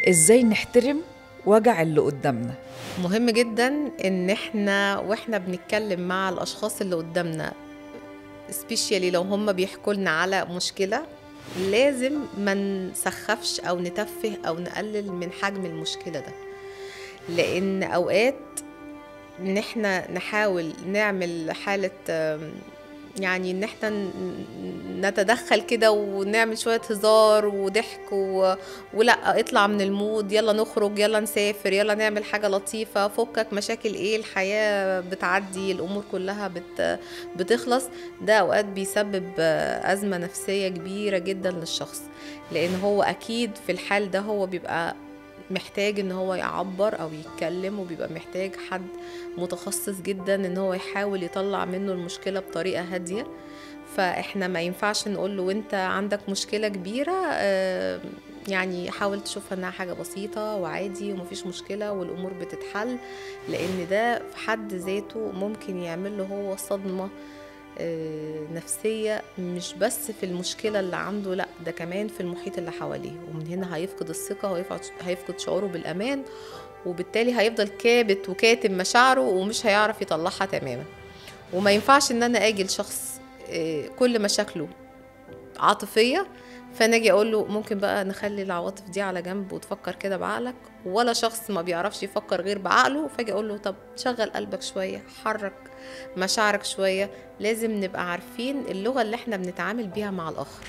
ازاي نحترم وجع اللي قدامنا؟ مهم جدا ان احنا واحنا بنتكلم مع الاشخاص اللي قدامنا، especially لو هم بيحكوا لنا على مشكلة، لازم ما نسخفش او نتفه او نقلل من حجم المشكلة ده، لان اوقات ان احنا نحاول نعمل حالة، يعني ان احنا نتدخل كده ونعمل شوية هزار وضحك ولا اطلع من ال mood، يلا نخرج، يلا نسافر، يلا نعمل حاجة لطيفة، فكك مشاكل ايه، الحياة بتعدي، الامور كلها بتخلص. ده اوقات بيسبب ازمة نفسية كبيرة جدا للشخص، لان هو اكيد في الحال ده هو بيبقى محتاج ان هو يعبر او يتكلم، وبيبقى محتاج حد متخصص جدا ان هو يحاول يطلع منه المشكلة بطريقة هادية. فاحنا ما ينفعش نقول له وانت عندك مشكلة كبيرة يعني حاول تشوفها انها حاجة بسيطة وعادي ومفيش مشكلة والامور بتتحل، لان ده في حد ذاته ممكن يعمل له هو صدمة نفسية، مش بس في المشكلة اللي عنده، لا ده كمان في المحيط اللي حواليه، ومن هنا هيفقد الثقة وهيفقد شعوره بالأمان، وبالتالي هيفضل كابت وكاتم مشاعره ومش هيعرف يطلعها تماما. وما ينفعش ان انا اجي لشخص كل مشاكله عاطفية فانا اجي اقول له ممكن بقى نخلي العواطف دي على جنب وتفكر كده بعقلك، ولا شخص ما بيعرفش يفكر غير بعقله فاجي اقول له طب شغل قلبك شوية، حرك مشاعرك شوية. لازم نبقى عارفين اللغة اللي احنا بنتعامل بيها مع الآخر.